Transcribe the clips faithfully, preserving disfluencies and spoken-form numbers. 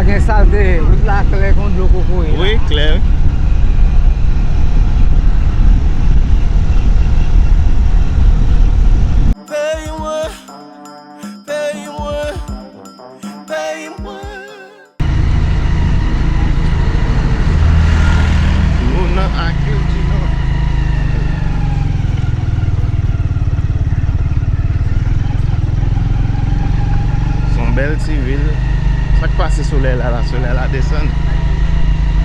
Gen salte, wout la klè kon dlo kokoye la. Wi, klè, wi. Peyi mwen, peyi mwen, peyi mwen. Nou nan Akil di Nò. Se yon bèl ti vil. Sa k pase solèy la la? Solèy la desann.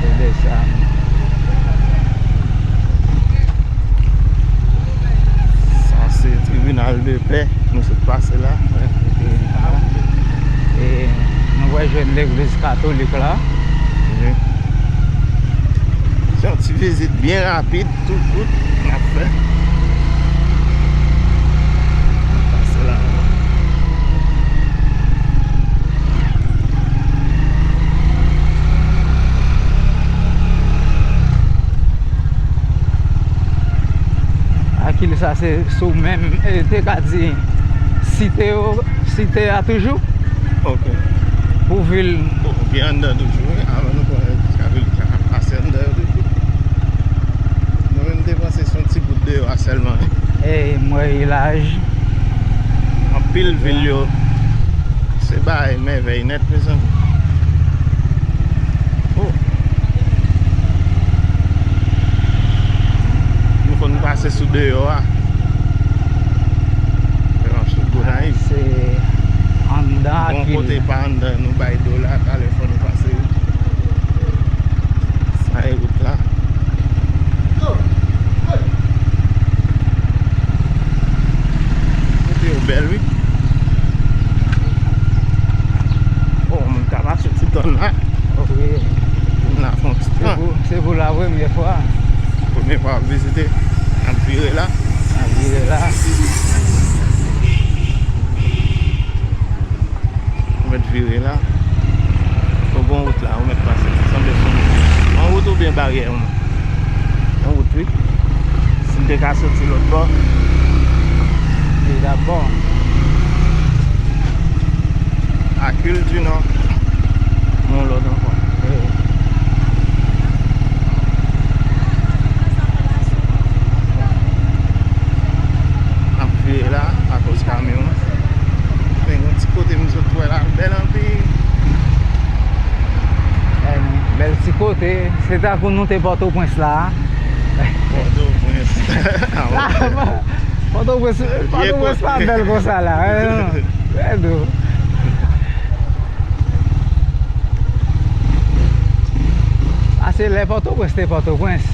Li desann. Sa se tribinal de pè. Nou sot pase la. E nou pral jwenn legliz katolik la. Wi. Se yon ti vizit byen rapid, tou kout, n ap fè. Pase la. Akil sa se sou menm, e, te ka di site yo, site a toujou. Ok. Pou vil. Bon, gen anndan toujou, wi. Avan nou konnen jiska vil, sa ap pase anndan yo toujou. Mwen menm, m te panse se yon ti bout deyò a sèlman. E, mwen, vilaj. Anpil vil yo. Se bagay mèvèy nèt, mezanmi. Oh. Nou konn pase sou deyò a. Lè m ap sot Gonayiv. Se anndan Akil. Bon, kote pa anndan, nou bay do la, talè fò nou pase. Sa e wout la. Kote yo bèl, wi. Oh, moun ka pase ti zòn la. Ok. Moun la fè yon ti tan. Se pou, se pou la premyè fwa. Premyè fwa ap vizite. N ap vire la. N ap vire la. Ou mèt vire la. Ou bon wout la, ou mèt pase. Sanble se yon wout oubyen baryè, yon, yon wout, wi. Si n te ka soti lòt bò. Li t ap bon. Akil di Nò. Yon lòt ankò. Wi. N ap vire la akoz kamyon an. Men yon ti kote m sot wè la, bèl anpil. Eh, bèl ti kote. Se tankou nou te Pòtoprens la. Pòtoprens. Ah, bon. Pòtoprens, Pòtoprens pa bèl konsa la, hein, non. Trè dou. A, se lè Pòtoprens te Pòtoprens.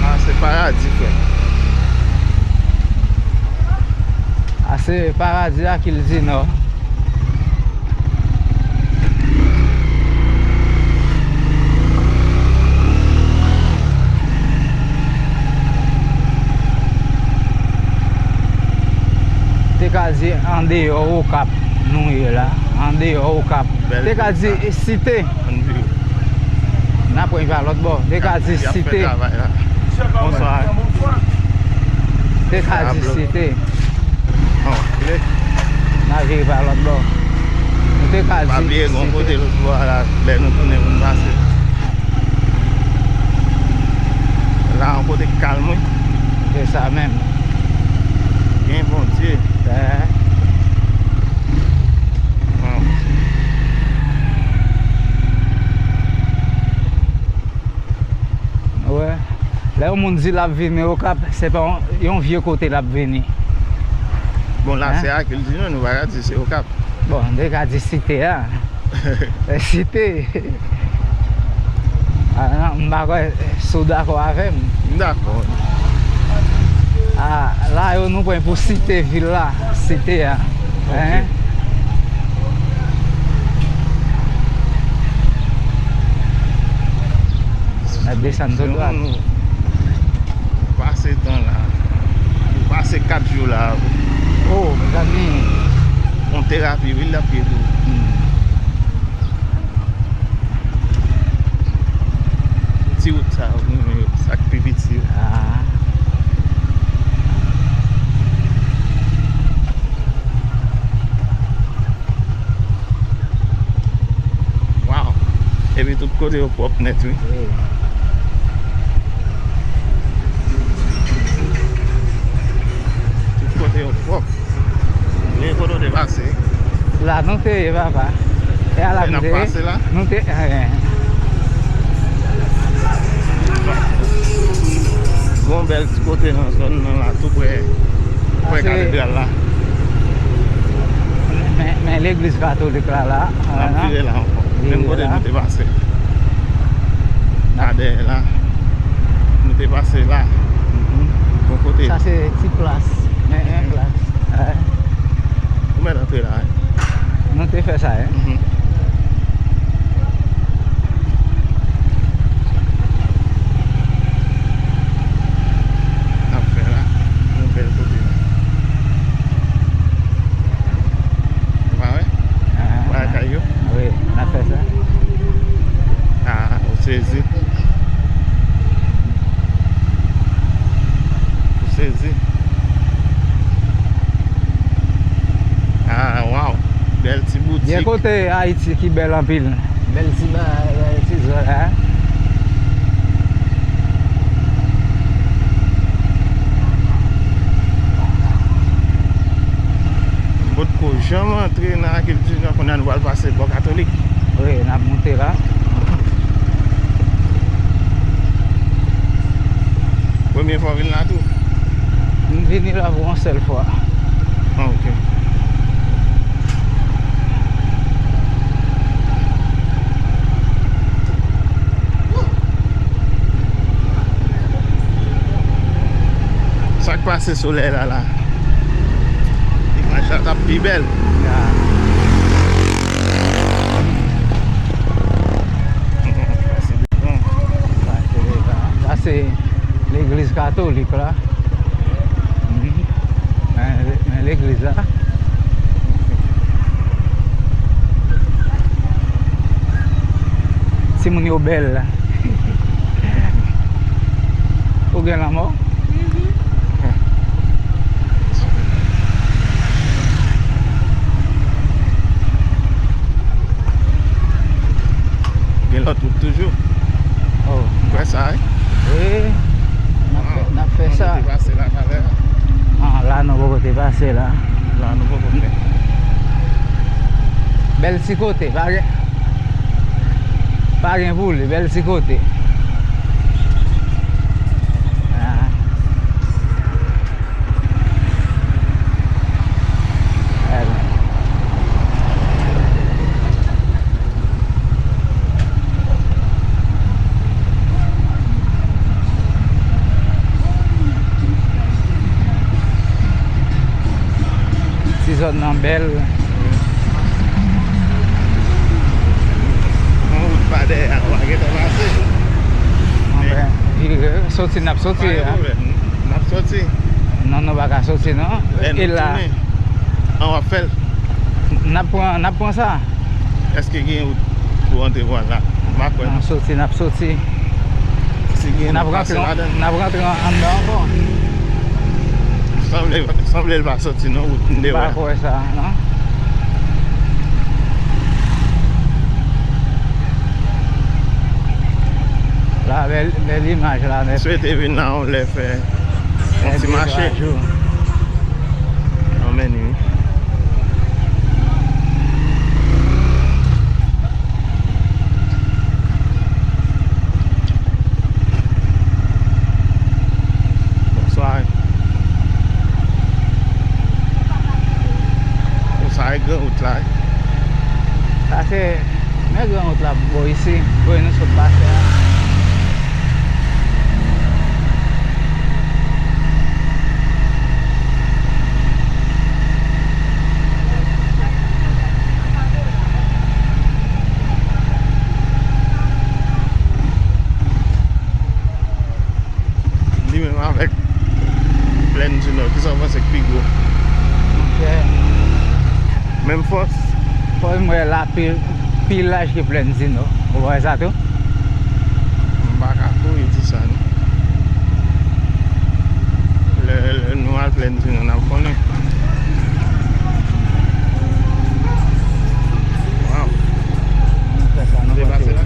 Ah, se paradi, frè. A, se paradi Akil di Nò. Te ka di andeyò Okap nou ye la. Andeyò Okap. Te ka di site. N ap pran pa lòt bò. Te ka di site. Bonswa. Te ka di site. N a vire pa lòt bò. Nou te ka di. Pa bliye, gen yon kote lòt bò a la, lè nou tounen pou n pase. La, yon kote k kalm, wi. Se sa menm. Gen Bondye. Eh. Waw. Wè. Lè yon moun di l ap vini Okap, se pa yon, yon vye kote l ap vini. Bon, la, se Akil di Nò, nou pa ka di se Okap. Bon, nou te ka di site a. Site. Ah, non, m pa kwè si w dakò avè m. M dakò. Ah, la yo nou pran pou site vil la, site a. Ok. Hein? N ap desann tou dwat. Pase tan la. Ou pase kat jou la. Oh, mezanmi. On terapi, wi, l ap ye tou. Hmm. Ti wout sa, wi, sa k pi piti. Ah. Kote yo pwòp nèt, wi. Wi. Tout kote yo pwòp. Men kote w te pase. La nou te ye, papa. E a la nou te ye. N ap pase la? Nou te, eh. Gon bèl ti kote nan zòn nan la, tou prè, prè katedral la. Men, men legliz katolik la, la. N ap vire la ankò. Menm kote nou te pase. A dèyè la. Nou te pase la. Bon kote. Sa se ti plas. Men, men plas. Ou mèt antre la, wi. Nou te fè sa, wi. N ap fè la. Yon bèl kote la. Ou pa wè? Ou pa wè kay yo? Wi, n ap fè sa. Ah, ou sezi. Ou sezi. Ah, waw. Bèl ti boutik. Gen kote Ayiti ki bèl anpil. Bèl ti ba, bèl ti zòn, hein? M potko janm antre nan Akil Junior, kounye a nou pral pase bò katolik. Wi, n ap monte la. Premye fwa w vin la tou? M vini la pou yon sèl fwa. Ah, ok. Sa k pase solèy la la? Imaj la t ap pi bèl. Ya. Sa se legliz katolik la. Mhm. Men, men legliz la. Timoun yo bèl. Ou gen lanmò? Mhm. Gen lòt wout toujou. Oh. Ou kwè sa, wi? Wi. N ap fè, n ap fè sa. An, nou te pase la talè. Ah, la nou poko te pase la. La nou poko fè. Bèl ti kote, pa gen, pa gen pou li, bèl ti kote. Ah. Ti zòn nan bèl. Yon wout pa dèyè a, w a gentan pase. Anben, vire, soti, n ap soti, pa gen pwoblèm. N ap soti. Non, nou pa ka soti, non. Lè nou tounen, an w ap fè l. N ap pran, n ap pran sa. Èske gen wout pou antre pran la? M pa kwè, non. N ap soti, n ap soti. Si gen, n ap rantre, n ap rantre anndan ankò. Sanble, sanble l pa soti, non, wout deyò a. M pa kwè sa, non. La, bèl, bèl imaj la nèt. Swete vin la yon lè fè yon ti mache. Yon meni, wi. Bonswa. Bon, sa e gran wout la, wi. Sa se, men gran wout la bò isi, kote nou sot pase a. Li menm avèk Plèn di Nò, kisa w panse k pi gwo? Ok. Menm fòs? Fò m wè la pi, pi laj ke Plèn di Nò. Ou wè sa tou? M pa ka kouri di sa, non. Lè, lè nou al Plèn di Nò, n ap konnen. Waw. Nou fè sa, nou depase la.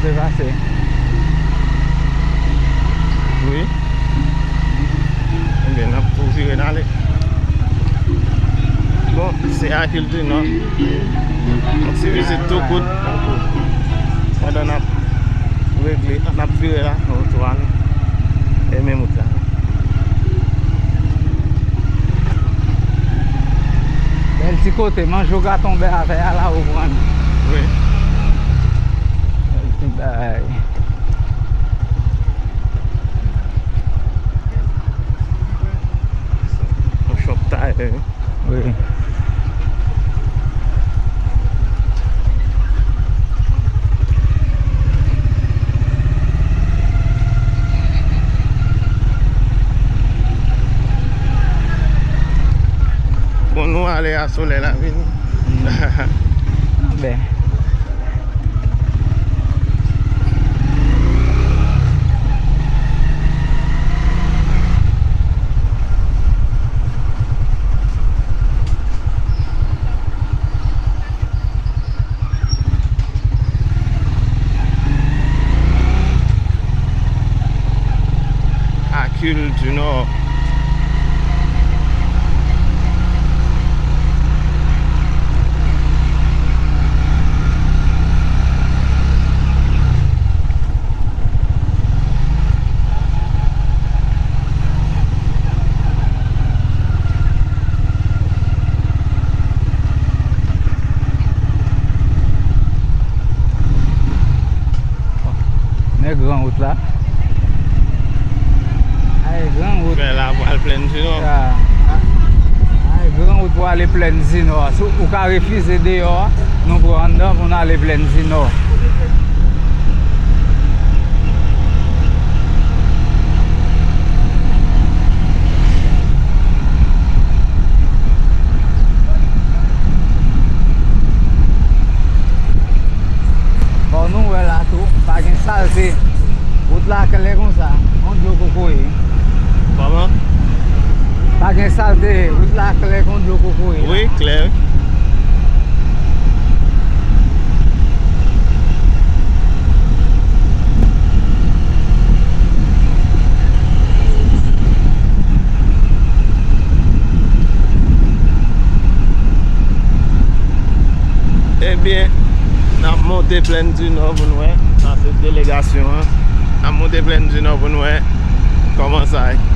Se pase. Wi. Ebyen, n ap tou vire n ale. Bon, se Hercule du Nord. Yon ti vizit tou kout. Pandan n ap regle, n ap vire la, nou tou ale. E menm wout la. Bèl ti kote, manje w ka tonbe atè a la, ou pran. Wi. Bèl ti bay. Yon shop tayè, wi. Wi. Bon, nou ale a solèy la vini. Anben. Hercule du Nord. Men gran wout la. Ay, gran wout. Fè la pou al Plèn di Nò. Ya. Ay, gran wout pou ale Plèn di Nò. Si w ka refize deyò a, nou pran anndan pou n ale Plèn di Nò. Bon, nou wè la tou, pa gen salte. Wout la klè konsa, yon dlo kokoye. Kòman? Pa gen salte, wout la klè kon dlo kokoye. Wi, klè. Ebyen, n ap monte Plèn di Nò pou n wè. Sa se delegasyon an. N ap monte Plèn di Nò pou n wè kòman sa ye.